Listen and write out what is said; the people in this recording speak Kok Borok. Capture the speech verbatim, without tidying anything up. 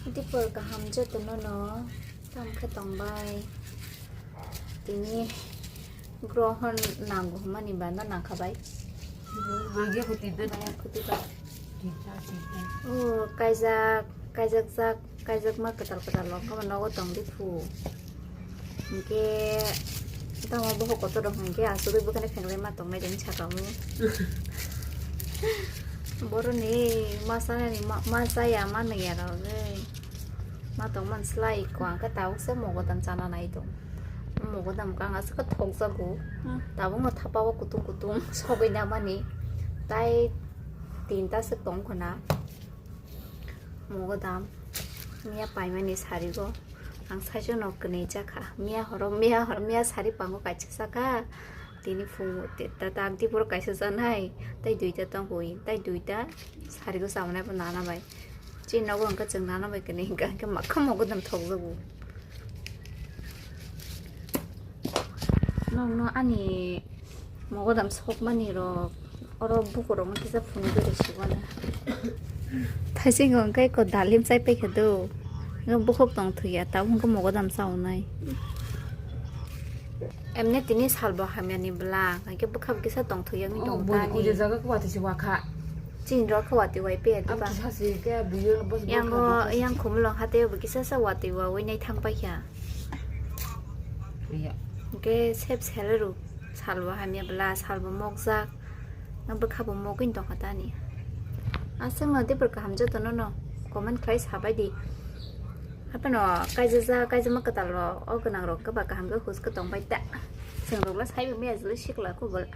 Dipor kaham jotono no tamo khe tongbai. Tini grohon nango hwnmani ba no nangkha bai. Bwrwi khe kwtwi de. Maya kwtwi ba. Tita, tita. O kaijak, kaijak jak, kaijak ma kwtal kwtal rok kama nogo tong di phu. Hingke tamo boho kotor rok hingke asugwi bwkhani phenglai ma tongnai de saka mu. Boroni ma sanani ma, ma chaya ma nungya rok oi. Ma tongmani slai ko ang khe tabuk se mogodam chana nai tong. Mogodam khe ang aswk khe thokjago. Hmm. Tabukno thapa o kutung kutung sogwi namani. Tai tinta se tong khna. Mogodam miya paimani sarigo. Ang saijo no kwnwi jakha. Miya horo, miya horo, miya sari pango kaisa saka. Tini phung ta, ta, ta, ang tipuro kaisa janai. Tai duita tongwi. Tai duita sarigo samanai bo nana bai. Chini nogo hwnkhe chwng nana bai kwnwi hwnkha, hwnkhe makha mogodam thokjago. Nokno ani mogodam sokmani rok oro bukurokno kisa phunugwi rw sibana. Thaisingo hwnkhe eko dalim chai paikha do. Oro bukhuk tong thwiya, tabuk hwnkhe mogodam chaunai. Emne tini salbo hamyani bwla, hwnkhe bwkha bo kisa tong thwiya wngwi tongo tani. Ude jaga kwatwi se wakha. Chini rok khe watwi wai pe diba. Yang ro, yang khumulong hateo bo kisa sa watwi wawi nai thang paikha. Iya. Hwnkhe sep sele rw salbo hamya bwla, salbo mokjak. Ang bwkha bo mokgwini tongkha tani. Aswkno dibor kaham jotono no comment khlai sabai di. Haphano kaijajak, kaijama kwtal rok, o gwnang rok khe ba kaham khe hus khe tongbai ta. Chwng rok le saibo maya jili sikla kubul.